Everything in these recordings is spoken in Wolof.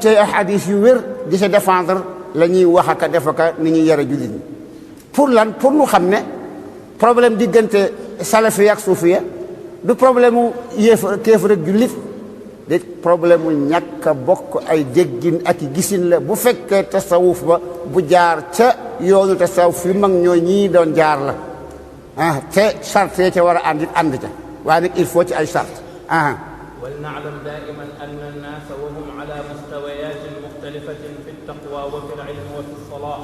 tey ahadis yu wér di sa défendre la ñuy wax ak a def ak ni ñuy yare jullit ñi pour lan pour ñu xam ne problème diggante salafi ak suufiya du problème mu kéefar ak jullit de problème mu ñàkk a bokk ay déggin ak i gisin la bu fekkee tasawuf ba bu jaar ca yoonu tasawuf yu mag ñoo ñii doon jaar la te charte yi ca war a ànd ca waaye nag il faut ci ay charte ولنعلم دائما أن الناس وهم على مستويات مختلفة في التقوى وفي العلم وفي الصلاح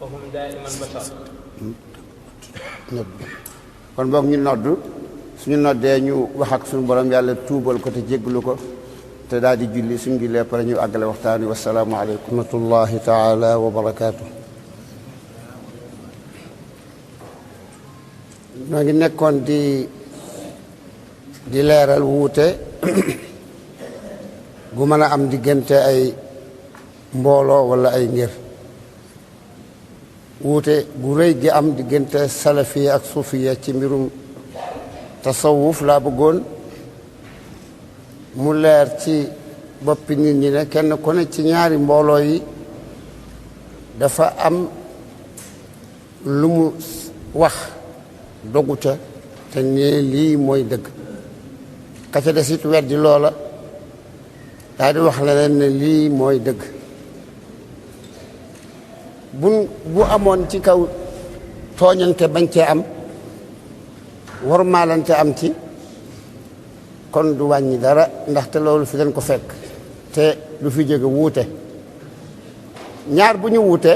وهم دائما بشر. kon boog ñu noddu suñu noddee ñu wax ak suñu borom yàlla tuubal ko te jéggalu ko te daal di julli suñu jullee pare ñu àggale waxtaan wi wasalaamu aleykum wa rahmatullahi taala wa barakaatu. noo ngi nekkoon di leeral wuute gu mën a am diggante ay mbooloo wala ay ngir wuute gu rëy gi am diggante salafiya ak suufiya ci mbirum tasawuf laa bëggoon mu leer ci boppi nit ñi ne kenn ku ne ci ñaari mbooloo yi dafa am lu mu wax dogu ca te ne lii mooy dëgg ka ca des it weddi loola daal di wax leneen ne lii mooy dëgg bu amoon ci kaw tooñante bañ cee am warmaalante am ci kon du wàññi dara ndaxte loolu fi leen ko fekk te du fi jóge wuute ñaar bu ñu wuute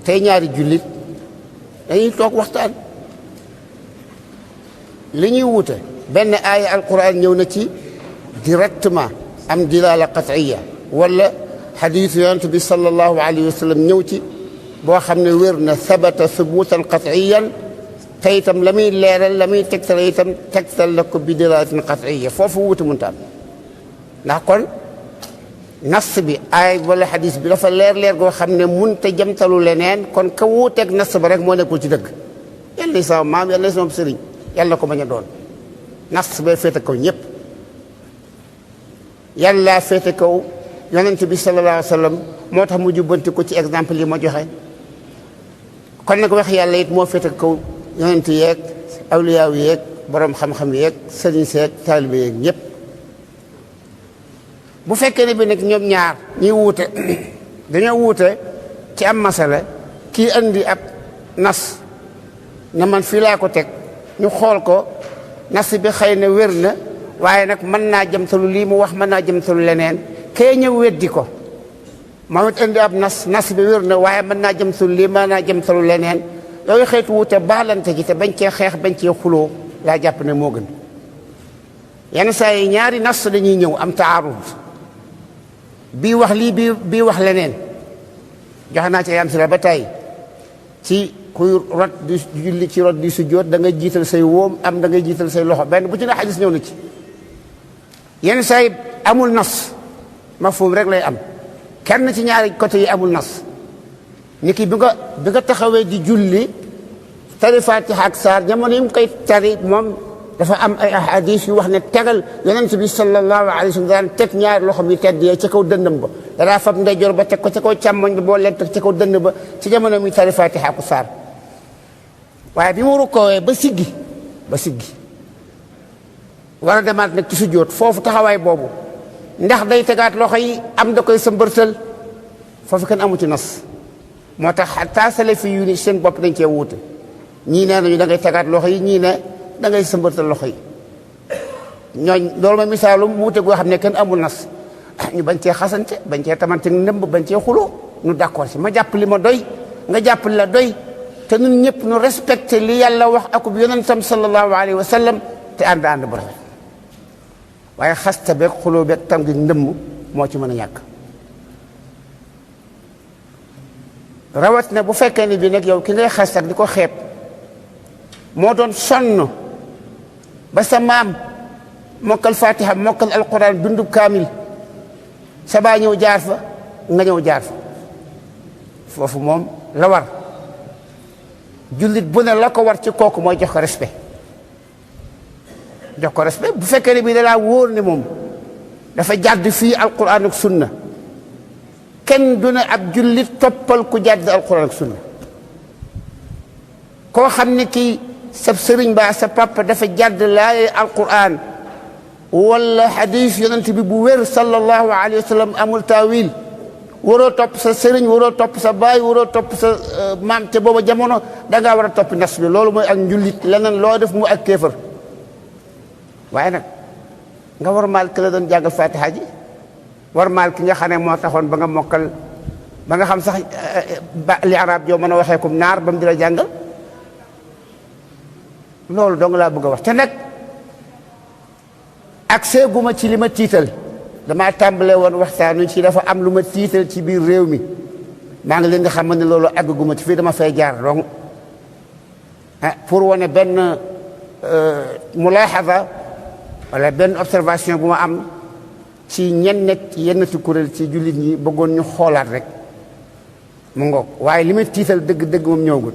tey ñaari jullit dañuy toog waxtaan li ñuy wuute benn aaya alquran ñëw na ci directement am dilala qat'iyya wala xadiisu yonent bi sallallahu alayhi wa sallam ñëw ci boo xam ne wér na sabata subutan qat'iyyan te itam la muy leeral la muy tegtal itam tegtal la ko bi dilalatin qat'iyya foofu wuute mënta am ndax kon nas bi aaya wala xadiis bi dafa leer goo xam ne mënta jëmtalu leneen kon ka wuuteeg nas ba rek moo nekkul ci dëgg yàlla na sama maam yàlla na sama sëriñ yàlla ko bañ a doon nas bee féete kaw ñëpp yàlla féete kaw yonent bi sallallahu alayhi wa sallam moo tax mu jubbanti ko ci exemple yi ma joxe kon nag wax yàlla it moo féete kaw yonent yeeg awliyaaw yeeg borom xam-xam yeeg sëriñ seeg taalibe yeeg ñëpp bu fekkee ne bi nag ñoom ñaar ñuy wuute dañoo wuute ci am masala kii andi ab nas na man fii laa ko teg ñu xool ko nas bi xëy na wér na waaye nag mën naa jëmtalu lii mu wax mën naa jëmtalu leneen kee ñëw weddi ko moom it indi ab nas bi wér na waaye mën naa jëmtalu lii mën naa jëmtalu leneen yooyu xeetu wuute baalante ji te bañ cee xeex bañ cee xuloo laa jàpp ne moo gën yenn saa yi ñaari nas dañuy ñëw am taarud bii wax lii bii wax leneen joxe naa ci ay amsila ba tey ci kuy rot di julli ci rot di sujjóot da nga jiital say wóom am da ngay jiital say loxo benn bu ci ne xadis ñëw na ci yenn saa yi amul nas mafhum rek lay am kenn ci ñaari côté yi amul nas ni ki bi nga taxawee di julli tari Faatiha ak saar jamono yi mu koy tari moom dafa am ay ahadis yu wax ne tegal yonent bi sallallahu alayhi wa sallam daan teg ñaari loxo bi tedd yee ca kaw dënnam ba danaa fab ndeyjoor ba teg ko ca kaw càmmoñ ba boo leen teg ca kaw dënn ba ci jamono muy tari Faatiha ak saar waaye bi mu rukkoowee ba siggi war a demaat nag ci sujjóot foofu taxawaay boobu ndax day tegaat loxo yi am da koy sëmbërtal foofu kenn amu ci nas moo tax xataa salafi yu ni seen bopp dañ cee wuute ñii nee nañu da ngay tegaat loxo yi ñii ne da ngay sëmbërtal loxo yi ñooñ loolu ma misaalum wuute goo xam ne kenn amul nas ñu bañ cee xasante bañ cee tamante ndëmb bañ cee xuloo nu d'accord si ma jàpp li ma doy nga jàpp li la doy te ñun ñëpp nu respecté li yàlla wax akub yonentam sallallahu alayhi wa sallam te ànd bu rafet waaye xasta beeg xuloo beeg tam gi ndëmm moo ci mën a ñàkk rawat na bu fekkee ni bi nag yow ki ngay xas ak di ko xeeb moo doon sonn ba sa maam mokkal fatiha mokkal alquran bindub kaamil sa baa ñëw jaar fa nga ñëw jaar fa foofu moom la war jullit bu ne la ko war ci kooku mooy jox ko respect bu fekkee ne bii da laa wóor ne moom dafa jàdd fii alquran ak sunna kenn du ne ab jullit toppal ku jàdd alquran ak sunna koo xam ne kii sa sëriñ ba sa papa dafa jàdd laaye alquran wala hadith yonent bi bu wér sallallahu alayhi wa sallam amul taawil waroo topp sa sëriñ waroo topp sa baay waroo topp sa maam te booba jamono da ngaa war a topp nas bi loolu mooy ak njullit leneen loo def mu ak kéefër waaye nag nga war maal ki la doon jàngal fatiha ji war maal ki nga xam ne moo taxoon ba nga mokkal ba nga xam sax ba li arab joo mën a waxee comme naar ba mu di la jàngal loolu dong laa bëgg a wax te nag accès gu ma ci li ma tiital damaa tàmbale woon waxtaanu ci dafa am lu ma tiital ci biir réew mi maa ngi leen di xam ne loolu àgg gu ma ci fii dama fay jaar donc pour wane benn mulaaxada wala benn observation bu ma am ci ñenn nekk yennati kuréel ci jullit ñi bëggoon ñu xoolaat rek mu ngoog waaye li ma tiital dëgg-dëgg moom ñëwagul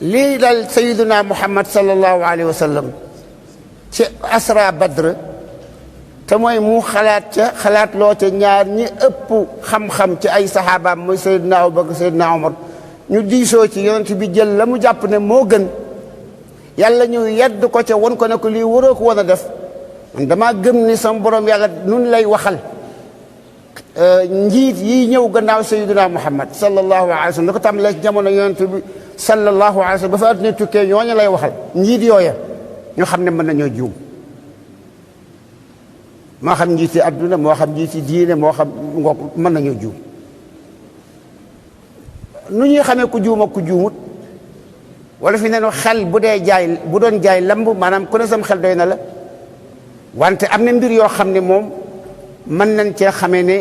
lii dal sayiduna muhammad sallallahu alayhi wa sallam ci asra badr te mooy mu xalaat loo ca ñaar ñi ëpp xam-xam ci ay saxaabaam mooy sayiduna abubakar sayiduna omar ñu diisoo ci yonent bi jël la mu jàpp ne moo gën yàlla ñu yedd ko ca won ko ne ko lii waroo ko woon a def man damaa gëm ni sama borom yàlla nun lay waxal njiit yi ñëw gannaaw sayiduna muhammad sallallahu alayhi wa sallam da ko tàmbalee ci jamono yonent bi sallallahu alayhi wa sallam ba fa adduna tukkee ñooñu lay waxal njiit yooya ñu xam ne mën nañoo juum moo xam njiiti adduna moo xam njiiti diine moo xam ngoog mën nañoo juum nu ñuy xamee ku juum ak ku juumut wala fi ne xel bu dee jaay bu doon jaay lamb maanaam ku ne sam xel doy na la wante am na mbir yoo xam ne moom mën nañ cee xamee ne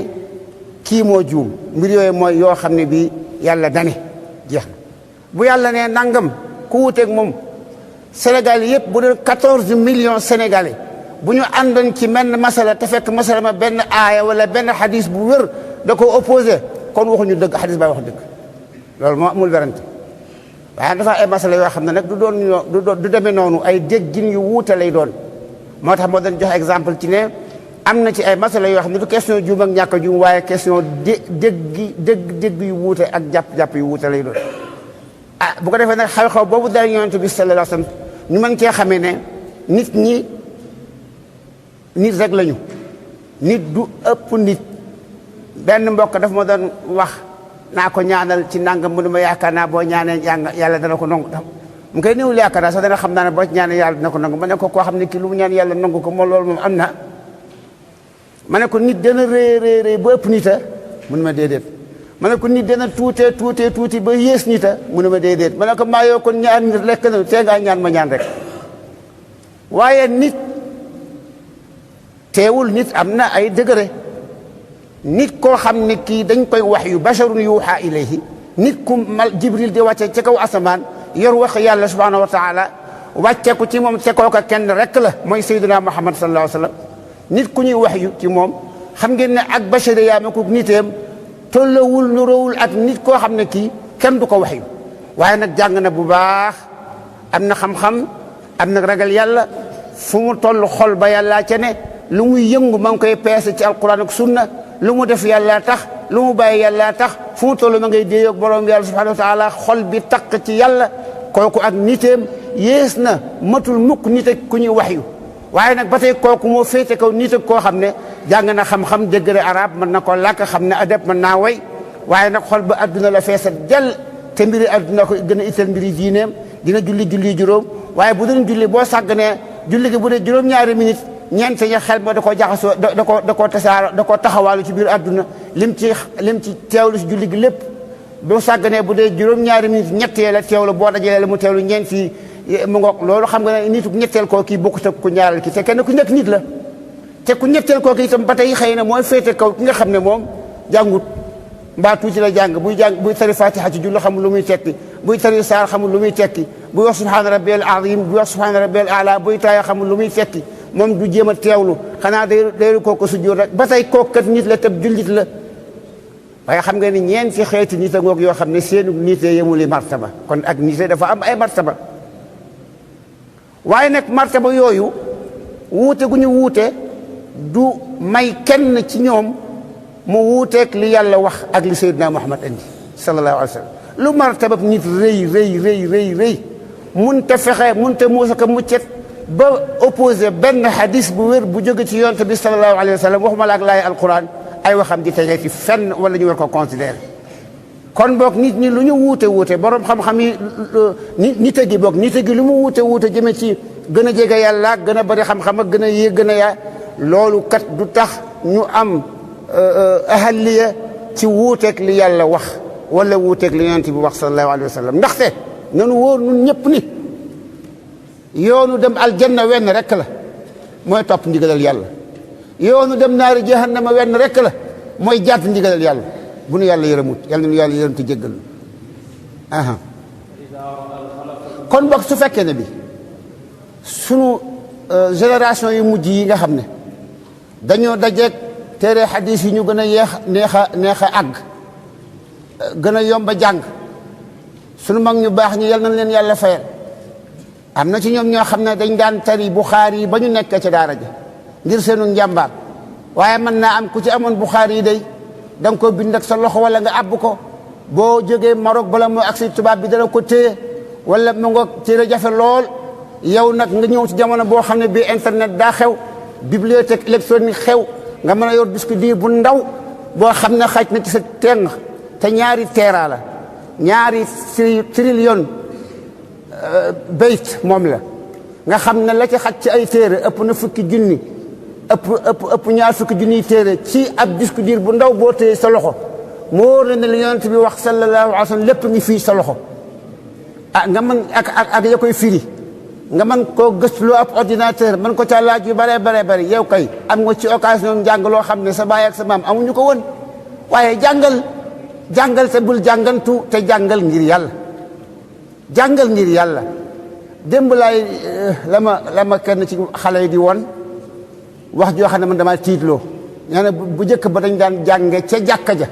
kii moo juum mbir yooyu mooy yoo xam ne bii yàlla dane jeex na bu yàlla ne nangam ku wuteeg moom Sénégal yëpp bu doon 14 millions sénégalais bu ñu àndoon ci menn masala te fekk masala ma benn aaya wala benn xadis bu wér da ko opposé kon waxuñu dëgg xadis bay wax dëgg loolu moo amul werante waaye dafa ay masala yoo xam ne nag du demee noonu ay déggin yu wuute lay doon moo tax moo doon jox exemple ci ne am na ci ay masala yoo xam ne du question juum ak ñàkk a juum waaye question dégg yu wuute ak jàpp-jàpp yu wuute lay doon bu ko defee nag xew-xew boobu dara yonent bi sallallahu alayhi wasallam ñu mën cee xamee ne nit ñi nit rek lañu nit du ëpp nit benn mbokk daf ma doon wax naa ko ñaanal ci nangam mu ne ma yaakaar naa boo ñaanee yàlla dana ko nangu mu koy néewul yaakaar naa sax dana xam naa ne boo ñaanee yàlla dana ko nangu ma ne ko koo xam ne kii lu mu ñaan yàlla nangu ko moom loolu moom am na ma ne ko nit dana rëy ba ëpp nita mu ne ma déedéet ma ne ko nit dana tuuti ba yées nita mu ne ma déedéet ma ne ko maa yoo kon ñaar nit lekk na tee ngaa ñaan ma ñaan rek waaye nit teewul nit am na ay degré nit koo xam ne kii dañ koy wax yu basharun yuuxa ilayhi nit ku mal jibril di wàcce ci kaw asamaan yor wax yàlla subhanahu wa taala wàcce ko ci moom te kooka kenn rek la mooy sayyidina muhammad sallallahu alayhi wa sallam nit ku ñuy wax yu ci moom xam ngeen ne ak bashari yaa ma ko niteem tollawul nuróowul ak nit koo xam ne kii kenn du ko wax yu waaye nag jàng na bu baax am na xam-xam am na ragal yàlla fu mu toll xol ba yàllaa ca ne lu muy yëngu ma ngi koy peese ci alquran ak sunna lu mu def yàlla tax lu mu bàyyi yàlla tax fu mu toll ma ngay déeyoo ak borom yàlla subhanahu wa taala xol bi taq ci yàlla kooku ak niteem yées na matul mukk nit ak ku ñuy wax yu waaye nag ba tey kooku moo féete kaw nit ak koo xam ne jàng na xam-xam dégg na arab mën na ko làkk xam ne adab mën naa way waaye nag xol ba adduna la feesal jël te mbiri adduna ko gën a itteel mbiri diineem dina julli juróom waaye bu doon julli boo sàgganee julli gi bu dee juróom-ñaari minute ñeent ña xel ma da koo jaxasoo da koo tasaaro da koo taxawaalu ci biir adduna lim ci teewlu si julli gi lépp boo sàgganee bu dee juróom-ñaari minute ñettee la teewlu boo dajalee la mu teewlu ñeent fii mu ngoog loolu xam nga ne nitu ñetteel koo kii bokkut ak ku ñaaral ki te kenn ku nekk nit la te ku ñetteel koo kii itam ba tey xëy na mooy féete kaw ki nga xam ne moom jàngut mbaa tuuti la jàng buy tari fatiha ci julli xamul lu muy tekki buy tari saar xamul lu muy tekki buy wax subhaana rabbiyal azim buy wax subhaana rabbiyal ala buy taaya xamul lu muy tekki moom du jéem a teewlu xanaa day kooku sujjóot rek ba tey kooku kat nit la tab jullit la waaye xam nga ni ñeenti xeeti nit a ngoog yoo xam ne seenu nite yemuli martaba kon ak nite dafa am ay martaba waaye nag martaba yooyu wuute gu ñu wuute du may kenn ci ñoom mu wuuteeg li yàlla wax ak li Seydina Muhammad andi sallallahu alayhi wa sallam lu martaba nit rëy munta fexe munta muusa ko muccet ba opposé benn hadis bu wér bu jóge ci yonent bi sallallahu alayhi wa sallam waxuma la ak laay alquran ay waxam di tege ci fenn wala ñu war ko considérer kon boog nit ñi lu ñu wuute borom xam-xam yi nite gi boog nite gi lu mu wuute jëme ci gën a jege yàlla gën a bëri xam-xam ak gën a yéeg gën a yaa loolu kat du tax ñu am ahaliya ci wuuteeg li yàlla wax wala wuuteeg li yonent bi wax sallallahu alayhi wa sallam ndaxte nanu wóor nun ñëpp ni yoonu dem aljanna wenn rek la mooy topp ndigalal yàlla yoonu dem naari jahannama wenn rek la mooy jàdd ndigalal yàlla bu nu yàlla yërëmut yàlla nu yàlla yërëm te jéggal aha kon boog su fekkee ne bi sunu génération yu mujj yi nga xam ne dañoo dajeeg téere xadis yi ñu gën a neex a àgg gën a yomb a jàng sunu mag ñu baax ñi yal nañ leen yàlla fayal am na ci ñoom ñoo xam ne dañ daan tari Buxaari yi ba ñu nekk ca daara ja ngir seenu njàmbaar waaye mën naa am ku ci amoon Buxaari yi day da nga ko bind ak sa loxo wala nga àbb ko boo jógee Maroc bala moo agsi tubaab bi dana ko téye wala mu nga téere jafe lool yow nag nga ñëw ci jamono boo xam ne bii internet daa xew bibliothèque électronique xew nga mën a yor disque dur bu ndaw boo xam ne xaj na ci sa teng te ñaari teera la ñaari trillion bayt moom la nga xam ne la ci xaj ci ay téere ëpp na fukki junni ëpp ñaar fukki junniy téere ci ab disque dur bu ndaw boo téye sa loxo mu wóor la ne li yonent bi wax sallallahu alayhi wa sallam lépp ngi fii sa loxo ah nga mën ak ya koy firi nga mën koo gëstuloo ab ordinateur mën ko ca laaj yu bare bari yow kay am nga ci occasion njàng loo xam ne sa baay ak sa maam amuñu ko woon waaye jàngal te bul jàngantu te jàngal ngir yàlla démb laay la ma kenn ci xale yi di woon wax joo xam ne man dama tiitloo nee na bu njëkk ba dañ daan jànge ca jàkka ja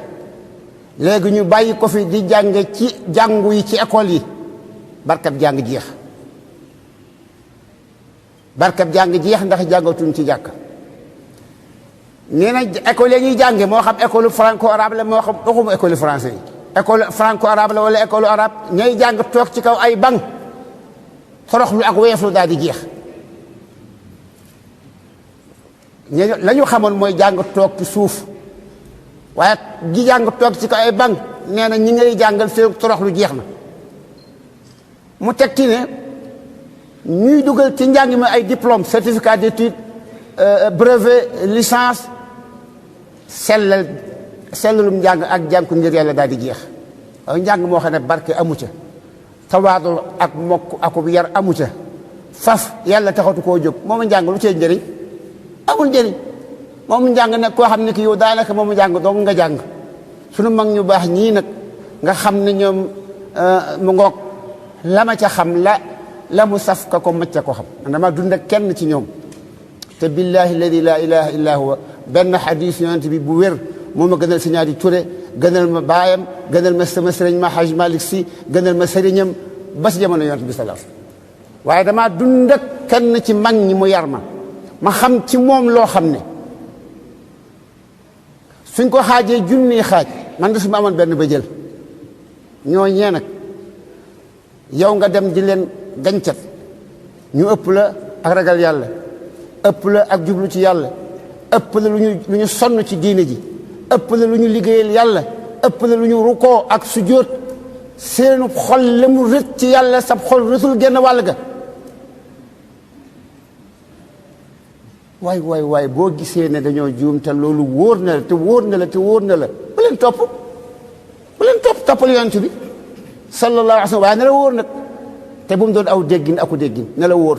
léegi ñu bàyyi ko fi di jànge ci jàngu yi ci école yi barkab jàng jeex ndax jàngatuñ ci jàkk nee na école yi ñuy jànge moo xam école franco arabe la moo xam waxuma école français yi école franco arabe la wala école arabe ñay jàng toog ci kaw ay banc toroxlu ak weeflu daal di jeex la ñu xamoon mooy jàng toog ci suuf waaye gi jàng toog ci kaw ay banc nee na ñi ngay jàngal seen toroxlu jeex na mu tekki ne ñuy dugal ci njàng mi ay diplôme certificat d'études brevet licence sellalum njàng ak jàng ko ngir yàlla daal di jeex waaye njàng moo xam ne barke amu ca tawaadu ak mokk akub yar amu ca faf yàlla taxatu koo jóg moomu njàng lu cee njëriñ amul njëriñ moomu njàng nag koo xam ne ki yow daanaka moomu njàng dong nga jàng sunu mag ñu baax ñii nag nga xam ne ñoom mu ngoog la ma ca xam la mu saf ka ko macca ko xam dama dund ak kenn ci ñoom te billahi alladi la ilaha illa huwa benn xadis yonent bi bu wér moo ma gënal Sëñ Ture gënal ma baayam gënal ma sama sëriñ ma Haj Malik Si gënal ma sëriñam ba si jamono yonent bi sallallahu alayhi wasallam waaye dama dund ak kenn ci mag ñi mu yar ma xam ci moom loo xam ne suñ ko xaajee junniy xaaj man de su ma amoon benn ba jël ñoo ñee nag yow nga dem di leen gancat ñu ëpp la ak ragal yàlla ëpp la ak jublu ci yàlla ëpp la lu ñu sonn ci diine ji ëpp la lu ñu liggéeyal yàlla ëpp la lu ñu rukoo ak sujjóot seenu xol la mu rët ci yàlla sab xol rëtul genn wàll ga waay boo gisee ne dañoo juum te loolu wóor na la te wóor na la bu leen toppal yonent bi sallallahu alayhi wa sallam waaye ne la wóor nag te bu mu doon aw déggin aku déggin ne la wóor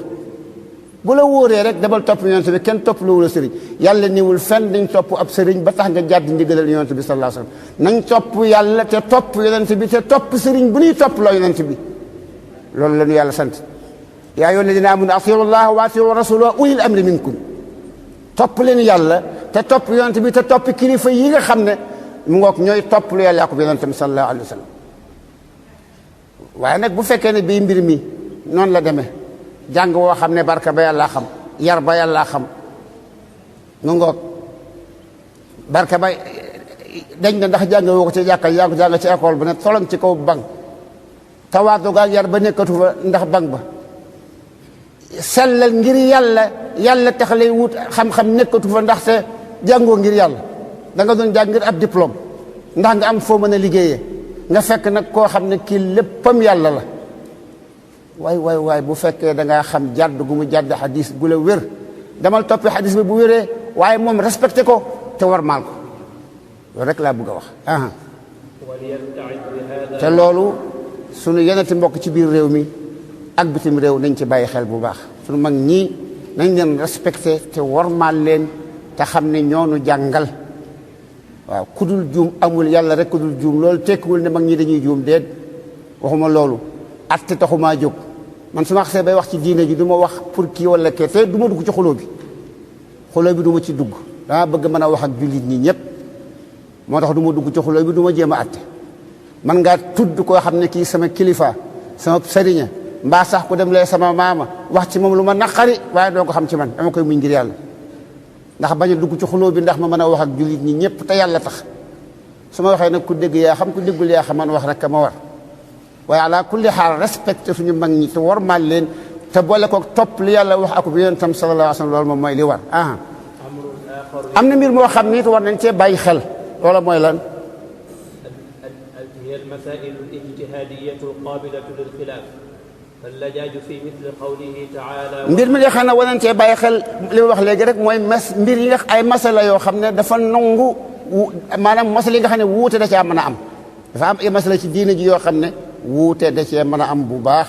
bu la wóoree rek dabal topp yonent bi kenn topp lu wula sëriñ yàlla niwul fenn dañ topp ab sëriñ ba tax nga jàdd ndigalal yonent bi sallallahu alayhi wa sallam nañ topp yàlla te topp yonent bi te topp sëriñ bu ñuy topp loo yonent bi loolu la ñu yàlla sant yaa ayyuha alladina amanu atiiu llaha wa atiiu rasula wa ulil amri minkum topp leen yàlla te topp yonent bi te topp kilifa yi nga xam ne mu ngoog ñooy topp lu yàlla ak yonentam sallallahu alayhi wa sallam waaye nag bu fekkee ne bii mbir mi noonu la demee jàng woo xam ne barka ba yàlla xam yar ba yàlla xam mu ngoog barka ba dañ ne ndax jàng woo ko ci jàkka yaa ko jàng ci école ba ne tolong ci kaw bang tawaatu gaag yar ba nekkatu fa ndax bang ba sellal ngir yàlla tax lay wut xam-xam nekkatu fa ndaxte jàngoo ngir yàlla da nga doon jàng ngir ab diplôme ndax nga am foo mën a liggéeyee nga fekk nag koo xam ne kii léppam yàlla la waay bu fekkee da ngaa xam jàdd gu mu jàdd xadis gu la wér damal toppi xadis bi bu wéree waaye moom respecté ko te warmaal ko loolu rek laa bëgg a wax te loolu sunu yeneti mbokk ci biir réew mi ak bitim réew nañ ci bàyyi xel bu baax sunu mag ñii nañ leen respecté te warmaal leen te xam ne ñoonu jàngal waaw kudul juum amul yàlla rek kudul juum loolu tekkiwul ne mag ñi dañuy juum déet waxuma loolu atte taxumaa jóg man su ma xasee bay wax ci diine ji du ma wax pour kii wala kee te du ma dugg ci xuloo bi du ma ci dugg dama bëgg mën a wax ak jullit ñi ñëpp moo tax du ma dugg ci xuloo bi du ma jéem a atte man ngaa tudd koo xam ne kii sama kilifa sama sëriña mbaa sax ku dem lee sama maama wax ci moom lu ma naqari waaye doo ko xam ci man dama koy muñ ngir yàlla ndax bañ a dugg ci xuloo bi ndax ma mën a wax ak jullit ñi ñëpp te yàlla tax su ma waxee nag ku dégg yaa xam ku déggul yaa xam man wax rek ma war waaye ala kulli xaal respecté suñu mag ñi te warmaal leen te boole ko topp li yàlla wax ak yonentam sallallahu alayhi wa sallam loolu moom mooy li war am na mbir moo xam ni te war nañ cee bàyyi xel loola mooy lan هي المسائل الاجتهادية القابلة للخلاف فاللجاج في مثل قوله تعالى mbir mi nga xam ne war nañ cee bàyyi xel li ma wax léegi rek mooy mbir yi nga ay masala yoo xam ne dafa nangu maanaam masala yi nga xam ne wuute da caa mën a am dafa am ay masala ci diine ji yoo xam ne wuute da cee mën a am bu baax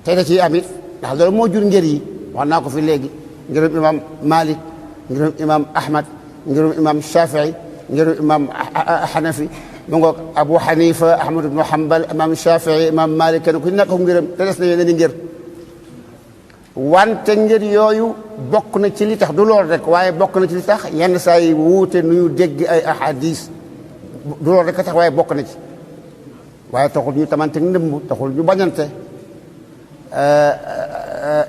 te da ciy am it ndax loolu moo jur ngër yi wax naa ko fi léegi ngërum imam Malik ngërum imam Ahmad ngërum imam Shafii ngërum imam Hanafi mu ngoog Abu Hanifa Ahmad ibnu Hanbal imam Shafii imam Malik kenn ku nekk ko ngërëm te des na yeneen i ngër wante ngër yooyu bokk na ci li tax du lool rek waaye bokk na ci li tax yenn saa yi wuute nu ñu dégg ay ahadis du lool rek a tax waaye bokk na ci waaye taxul ñu tamante ndëmb taxul ñu bañante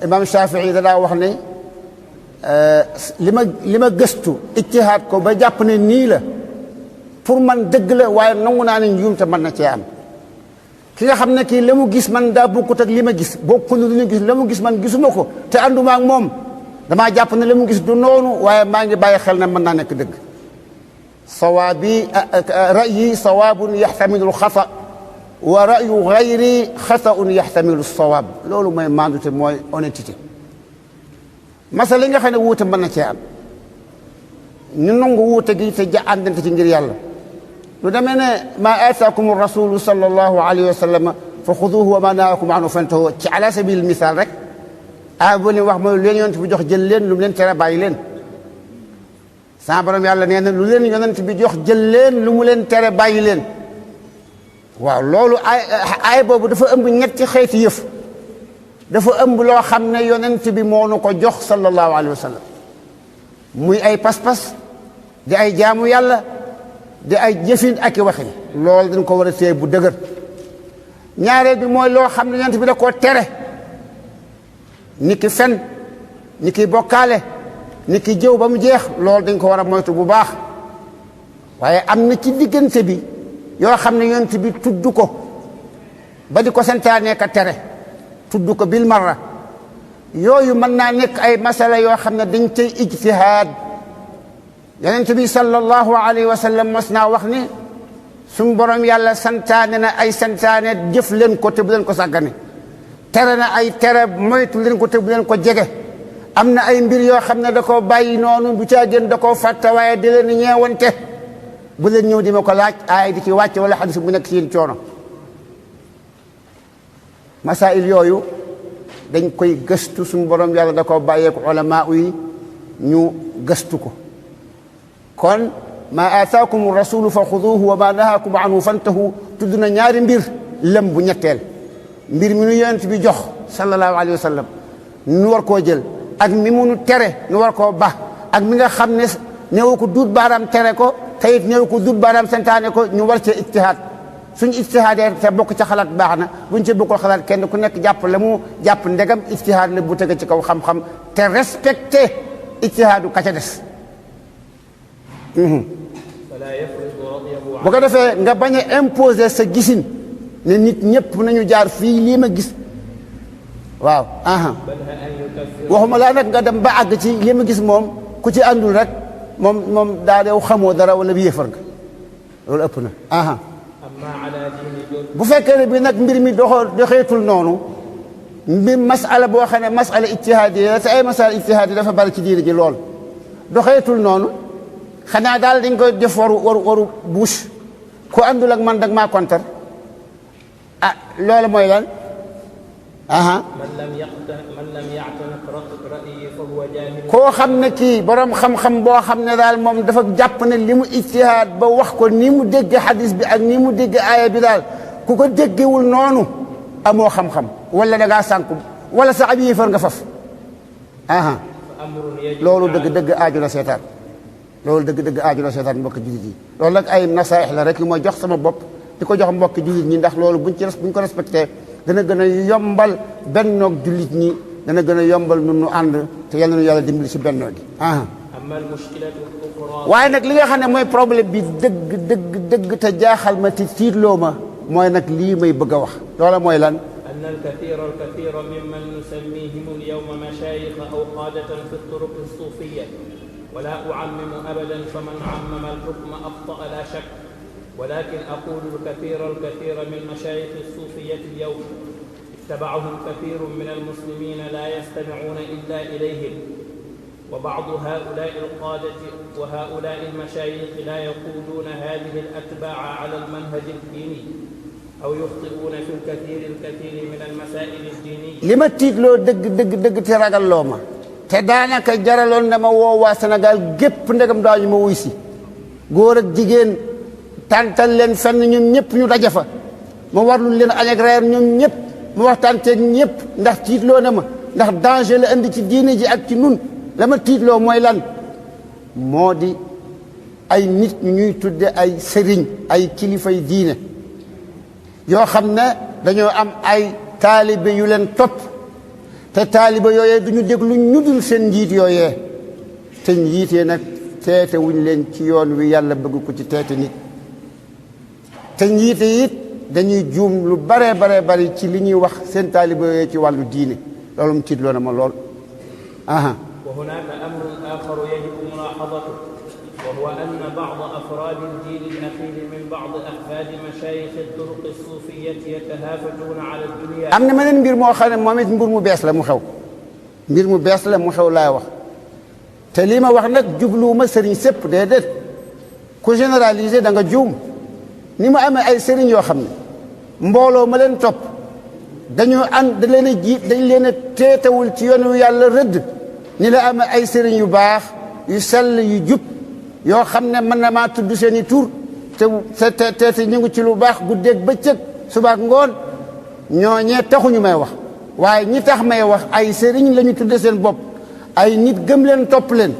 imam Shafii da daa wax ne li ma gëstu ijtihaad ko ba jàpp ne nii la pour man dëgg la waaye nangu naa ne njuumte mën na cee am ki nga xam ne kii la mu gis man daa bokkut ak li ma gis bokkul lu ñu gis la mu gis man gisuma ko te ànduma ak moom damaa jàpp ne la mu gis du noonu waaye maa ngi bàyyi xel ne mën naa nekk dëgg sawaabi ra'yi sawaabun yaxtamilu alxata wa ra'yu gayri xataun yaxtamilu sawaab loolu mooy maandute mooy honnêteté masala yi nga xam ne wuute mën na cee am ñu nangu wuute gi te àndante ci ngir yàlla lu demee ne maa aataakum rasulu sallallahu alayhi wa sallam fa xuduuhu wa maa nahaakum anhu fantahu ci ala sabil misaal rek bu leen wax mooy lu leen yonent bi jox jël leen lu mu leen tere bàyyi leen sama borom yàlla nee na lu leen yonent bi jox jël leen lu mu leen tere bàyyi leen waaw loolu ay boobu dafa ëmb ñetti xeeti yëf dafa ëmb loo xam ne yonent bi moo nu ko jox sallallahu alayhi wa sallam muy ay pas-pas di ay jaamu yàlla di ay jëfin ak i waxin loolu dañ ko war a téye bu dëgër ñaareel bi mooy loo xam ne yonent bi da koo tere ni ki fen ni ki bokkaale ni ki jëw ba mu jeex loolu dañ ko war a moytu bu baax waaye am na ci diggante bi yoo xam ne yonent bi tudd ko ba di ko santaane ka tere tudd ko bil marra yooyu mën naa nekk ay masala yoo xam ne dañ cay ijtihaad yonent bi sallallahu alayhi wa sallam mas naa wax ni suñu borom yàlla santaane na ay santaane jëf leen ko te bu leen ko sàggane tere na ay tere moytu leen ko te bu leen ko jege am na ay mbir yoo xam ne da koo bàyyi noonu bu caa gën da koo fàtte waaye di leen ñeewante bu leen ñëw di ma ko laaj ay di ci wàcc wala xadis bu nekk seen coono masail yooyu dañ koy gëstu suñu borom yàlla da koo bàyyeeku ulama yi ñu gëstu ko kon ma aataakum rasulu fa xuduuhu wa ma nahaakum anhu fantahu tudd na ñaari mbir lëm bu ñetteel mbir mi nu yonent bi jox sallallahu alayhi wa sallam nu war koo jël ak mi munu tere nu war koo ba ak mi nga xam ne neewu ko duut baaraam tere ko tayit ñëw ko dut baaraam santaane ko ñu war cee ijtihaad suñ ijtihaadee te bokk ca xalaat baax na buñ ci bokkul xalaat kenn ku nekk jàpp la mu jàpp ndegam ijtihaad la bu tege ci kaw xam-xam te respecté ijtihaadu ka ca des bu ko defee nga bañ a imposer sa gisin ne nit ñëpp nañu jaar fii lii ma gis waaw waxuma laa nag nga dem ba àgg ci lii ma gis moom ku ci àndul rek moom daa deew xamoo dara wala bi yéefar nga loolu ëpp na bu fekkee ne bi nag mbir mi doxeetul noonu mbir masala boo xam ne masala ijtihaadi la te ay masala ijtihaadi dafa bari ci diine ji lool doxeetul noonu xanaa daal dañ koy def waru buus ku àndul ak man dag maa kontar loolu mooy lan man lam ya'taniq ra'yi fa huwa jaahil koo xam ne kii borom xam-xam boo xam ne daal moom dafa jàpp ne li mu ijtihaad ba wax ko ni mu dégge xadis bi ak ni mu dégge aaya bi daal ku ko déggewul noonu amoo xam-xam wala da ngaa sànku wala sax ab yéefar nga faf loolu dëgg-dëgg aaju la seetaan loolu dëgg-dëgg aaju la seetaan mbokki jullit yi loolu nag ay nasaaix la rek mooy jox sama bopp di ko jox mbokki jullit ñi ndax loolu buñ ko respecté dana gën a yombal bennoog jullit ñi dana gën a yombal nun nu ànd te yal na yàlla dimbali si bennoo gi waaye nag li nga xam ne mooy problème bi dëgg te jaaxal ma te tiitloo ma mooy nag lii may bëgg a wax loola mooy lan أن الكثير ممن نسميهم اليوم مشايخ أو قادة في الطرق الصوفية ولا أعمم أبدا فمن عمم الحكم أخطأ لا شك ولكن أقول الكثير من مشايخ الصوفية اليوم اتبعهم كثير من المسلمين لا يستمعون إلا إليهم وبعض هؤلاء القادة وهؤلاء المشايخ لا يقودون هذه الأتباع على المنهج الديني أو يخطئون في الكثير من المسائل الدينية لما تيدلو دق تراغال لوما تدانا كجرالون نما ووا سنغال جيب ndegam dañu ma wuy si góor ak jigéen tantal leen fenn ñun ñëpp ñu daje fa ma warlu leen añ ak reer ñun ñëpp ma waxtaan teeg ñëpp ndax tiitloo na ma ndax danger la indi ci diine ji ak ci nun la ma tiitloo mooy lan moo di ay nit ñu ñuy tudde ay sëriñ ay kilifay diine yoo xam ne dañoo am ay taalibe yu leen topp te taalibe yooyee duñu déglu ñu dul seen njiit yooyee te njiit yi nag teete wuñ leen ci yoon wi yàlla bëgg ko ci teete nit te njiite it dañuy juum lu bare bari ci li ñuy wax seen taalibe yooyee ci wàllu diine loolu mu tiitloo na ma lool وهناك أمر آخر يجب ملاحظته وهو أن بعض أفراد الجيل الأخير من بعض أحفاد مشايخ الطرق الصوفية يتهافتون على الدنيا am na meneen mbir moo xam ne moom it mbir mu bees la mu xew mbir mu bees la mu xew laay wax te lii ma wax nag jubluwuma sëriñ sépp déedéet ku généraliser da nga juum ni mu amee ay sëriñ yoo xam ne mbooloo ma leen topp dañoo ànd da leen a jiit dañ leen a teetawul ci yoonu yàlla rëdd ni la amee ay sëriñ yu baax yu sell yu jub yoo xam ne mën na maa tudd seen i tur te ñu ngi ci lu baax guddeeg bëccëg subaak ngoon ñooñee taxuñu may wax waaye ñi tax may wax ay sëriñ la ñu tudde seen bopp ay nit gëm leen topp leen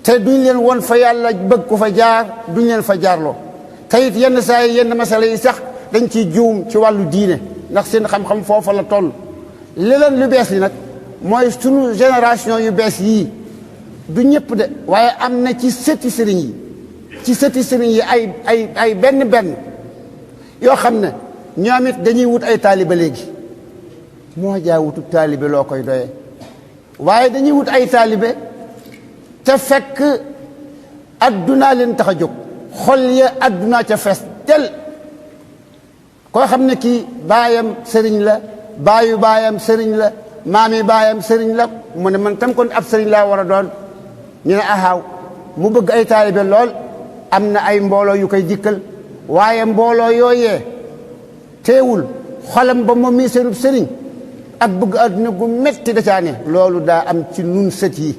te duñ leen won fa yàlla bëgg ko fa jaar duñ leen fa jaarloo te it yenn saa yi yenn masala yi sax dañ ciy juum ci wàllu diine ndax seen xam-xam foofa la toll li leen lu bees li nag mooy sunu génération yu bees yii du ñëpp de waaye am na ci sëti sëriñ yi ay benn yoo xam ne ñoom it dañuy wut ay taaliba léegi moo jaa wutu taalibe loo koy doyee waaye dañuy wut ay taalibe te fekk addunaa leen tax a jóg xol ya addunaa ca fees tel koo xam ne kii baayam sëriñ la baayu baayam sëriñ la maami baayam sëriñ la mu ne man tam kon ab sëriñ laa war a doon ñu ne ahaaw mu bëgg ay taalibe lool am na ay mbooloo yu koy dikkal waaye mbooloo yooyee teewul xolam ba moom mii seenub sëriñ ak bëgg adduna gu metti da caa ne loolu daa am ci nun sët yi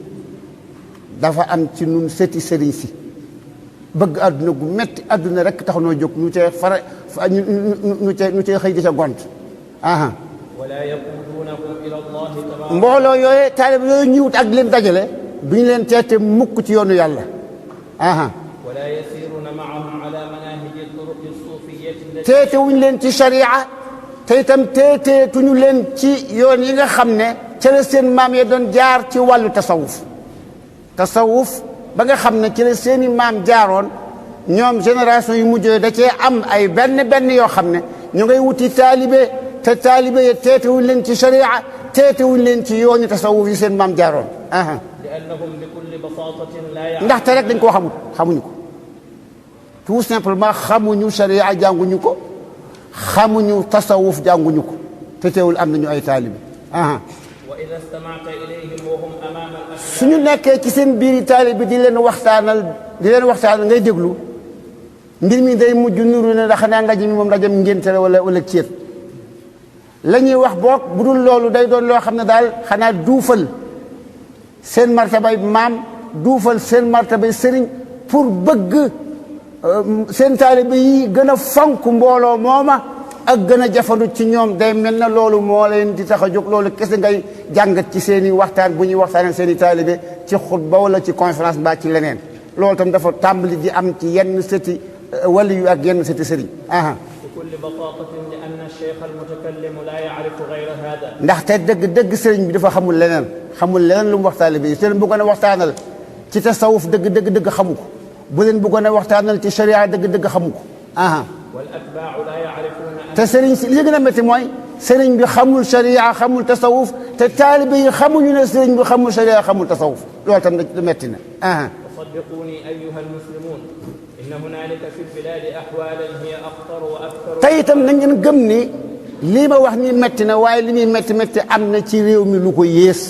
dafa am ci nun sëti sëriñ si bëgg adduna gu metti adduna rek tax noo jóg ñu cee fara ñu cee xëy di ca gont wala yaquduunahum ila allahi tabaraka mbooloo yooyee taalibe yooyu ñi wut ak leen dajale duñu leen teete mukk ci yoonu yàlla wala yasiruna معهم على مناهج الطرق الصوفية التي teetewuñ leen ci sharia te itam teeteetuñu leen ci yoon yi nga xam ne ca la seen maam ya doon jaar ci wàllu tasawuf ba nga xam ne ci la seeni maam jaaroon ñoom génération yu mujjee da cee am ay benn yoo xam ne ñu ngay wuti taalibe te taalibe ya teetewuñ leen ci sharia teetewuñ leen ci yooni tasawuf yi seen maam jaaroon لأنهم بكل بساطة لا يعلمون ndaxte rek dañ koo xamuñu ko tout simplement xamuñu sharia jànguñu ko xamuñu tasawuf jànguñu ko te teewul am nañu ay taalibe وإذا استمعت إليهم وهم أمام الأشياء suñu nekkee ci seen biiri taalibe di leen waxtaanal ngay déglu mbir mi day mujj nuru ne da xanaa ndaje mi moom ndajem ngénte la wala céet la ñuy wax boog bu dul loolu day doon loo xam ne daal xanaa duufal seen martabay maam duufal seen martabay sëriñ pour bëgg seen taalibe yi gën a fonk mbooloo mooma ak gën a jafandu ci ñoom day mel na loolu moo leen di tax a jóg loolu kese ngay jàngat ci seen i waxtaan bu ñuy waxtaan ak seen i taalibe ci xutba wala ci conférence ba ci leneen loolu tam dafa tàmbali di am ci yenn sëti wali yu ak yenn sëti sëriñ بكل بساطة لأن الشيخ المتكلم لا يعرف غير هذا ndaxte dëgg sëriñ bi dafa xamul leneen lu mu wax taalibe yi sëriñ bu ko ne waxtaanal ci tasawuf dëgg xamu ko bu leen bëggoon a waxtaanal ci sharia dëgg xamu ko والأتباع لا يعرفون te sëriñ si li gën a métti mooy sëriñ bi xamul sharia xamul tasawuf te taalibe yi xamuñu ne sëriñ bi xamul sharia xamul tasawuf loolu tam da métti na وصدقوني أيها المسلمون إن هنالك في البلاد أحوالا هي أخطر وأكثر te itam na ngeen gëm ni lii ma wax ni métti na waaye li muy métti am na ci réew mi lu ko yées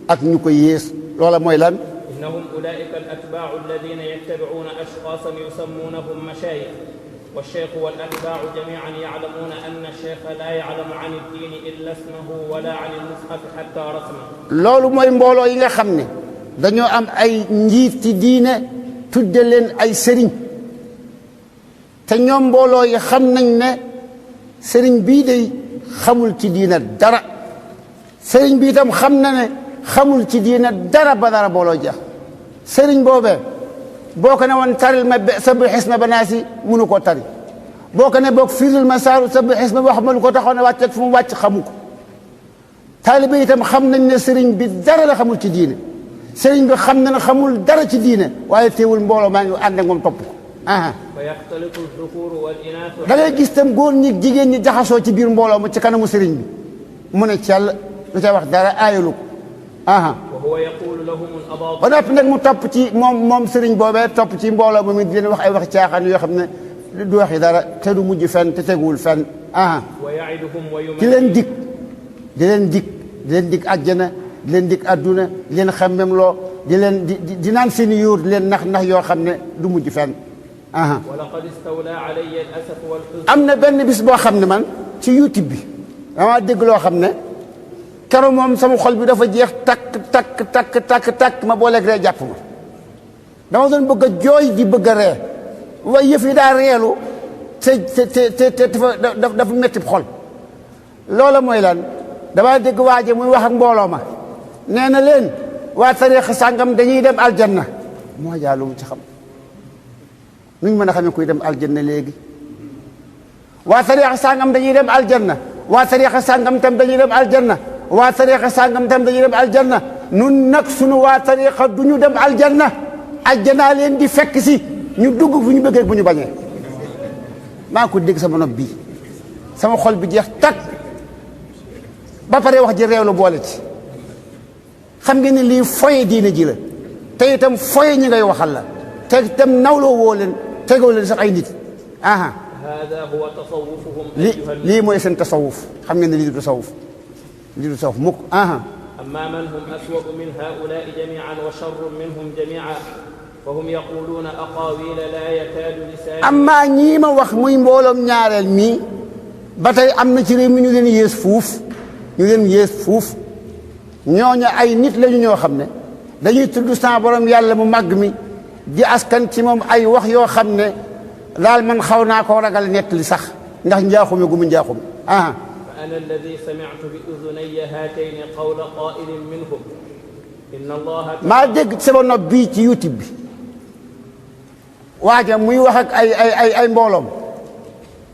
ak ñu ko yées loola mooy lan إنهم أولئك الأتباع الذين يتبعون أشخاصا يسمونهم مشايخ والشيخ والأتباع جميعا يعلمون أن الشيخ لا يعلم عن الدين إلا اسمه ولا عن المصحف حتى رسمه loolu mooy mbooloo yi nga xam ne dañoo am ay njiit ci diine tudde leen ay sëriñ te ñoom mbooloo yi xam nañ ne sëriñ bii day xamul ci diine dara sëriñ bi itam xam na ne xamul ci diine dara ba dara mbooloo jeex sëriñ boobee boo ko ne woon taril ma sabbi xisma banaasi mënu koo tari boo ko ne boog firil ma saaru sabbi xisma wax ma lu ko taxoon a wàcc fu mu wàcc xamu ko taalibe itam xam nañ ne sëriñ bi dara la xamul ci diine sëriñ bi xam na ne xamul dara ci diine waaye teewul mbooloo maa ngi ànd ak moom topp ko فيختلط الذكور والإناث da ngay gis tam góor ñi jigéen ñi jaxasoo ci biir mbooloo mu ci kanamu sëriñ bi mu ne cell lu ca wax dara aayalu ko وهو يقول لهم الأباطيل ba noppi nag mu topp ci moom sëriñ boobee topp ci mbooloo moom it di leen wax ay wax caaxaan yoo xam ne du waxi dara te du mujj fenn te teguwul fenn ويعدهم di leen dig àjjana di leen dig adduna di leen xemmem loo di naan seen yóor di leen nax yoo xam ne du mujj fenn ولقد استولى علي الأسف والحزن am na benn bis boo xam ne man ci YouTube bi dama dégg loo xam ne keroog moom sama xol bi dafa jeex takk ma booleeg ree jàpp ma dama doon bëgg a jooy di bëgg a ree waaye yëf yi daa reelu te dafa métti xol loola mooy lan dama dégg waaje muy wax ak mbooloo ma nee na leen waa tariixa sàngam dañuy dem aljanna moo jaalu mu ci xam nuñ mën a xamee kuy dem aljanna léegi waa tariixa sàngam dañuy dem aljanna waa tariixa sàngam tam dañuy dem aljanna waa tariixa sàngam tam dañuy dem aljanna nun nag sunu waa tariixa du ñu dem aljanna aljanna leen di fekk si ñu dugg fu ñu bëggee bu ñu bañee maa ko dégg sama nopp bii sama xol bi jeex takk ba pare wax ji réew la boole ci xam ngeen ne lii foye diine ji la te itam foye ñi ngay waxal la te itam nawloo woo leen tegoo leen sax ay nit هذا هو تصوفهم lii mooy seen tasawuf xam ngeen ne lii du tasawuf mukk أما من هم أسوأ من هؤلاء جميعا وشر منهم جميعا فهم يقولون أقاويل لا يكاد لسان amma ñii ma wax muy mbooloom ñaareel mii ba tey am na ci réew mi ñu leen yées fuuf ñooñu ay nit lañu ñoo xam ne dañuy tudd sa borom yàlla mu màgg mi di askan ci moom ay wax yoo xam ne daal man xaw naa koo ragal nettali sax ndax njaaxume gu mu njaaxume فأنا الذي سمعت بأذني هاتين قول قائل منهم إن الله maa dégg sama nopp bii ci YouTube bi waaja muy wax ak ay mbooloom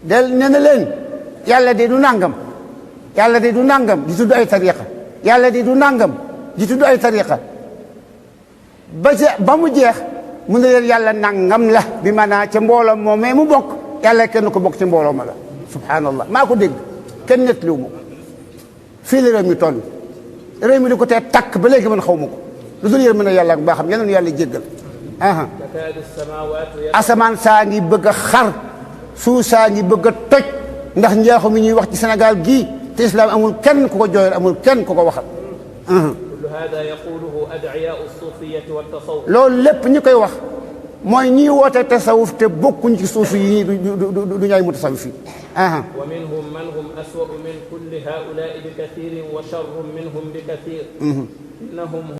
del nee na leen yàlla de du nangam yàlla de du nangam di tudd ay tariqa yàlla de du nangam di tudd ay tariqa ba mu jeex mu ne leen yàlla nangam la bi maanaa ca mbooloom moom mais mu bokk yàlla kenn ko bokk ci mbooloo ma la subhanallah maa ko dégg kenn nettaliwu ma ko fii la réew mi toll réew mi di ko tee takk ba léegi man xaw ma ko lu dul yërmande yàlla ak baaxam yal na yàlla jéggal asamaan saa ngi bëgg a xar suuf saa ngi bëgg a toj ndax njaaxu mi ñuy wax ci Sénégal gii te islam amul kenn ku ko jooyal amul kenn ku ko waxal loolu lépp ñi koy wax mooy ñiy woote tasawuf te bokkuñ ci suuf yi du ñaay mu tasawuf yi wa minhum man hum aswa'u min kulli haa'ulaa'i bi kathiirin wa sharrun minhum bi kathiir innahum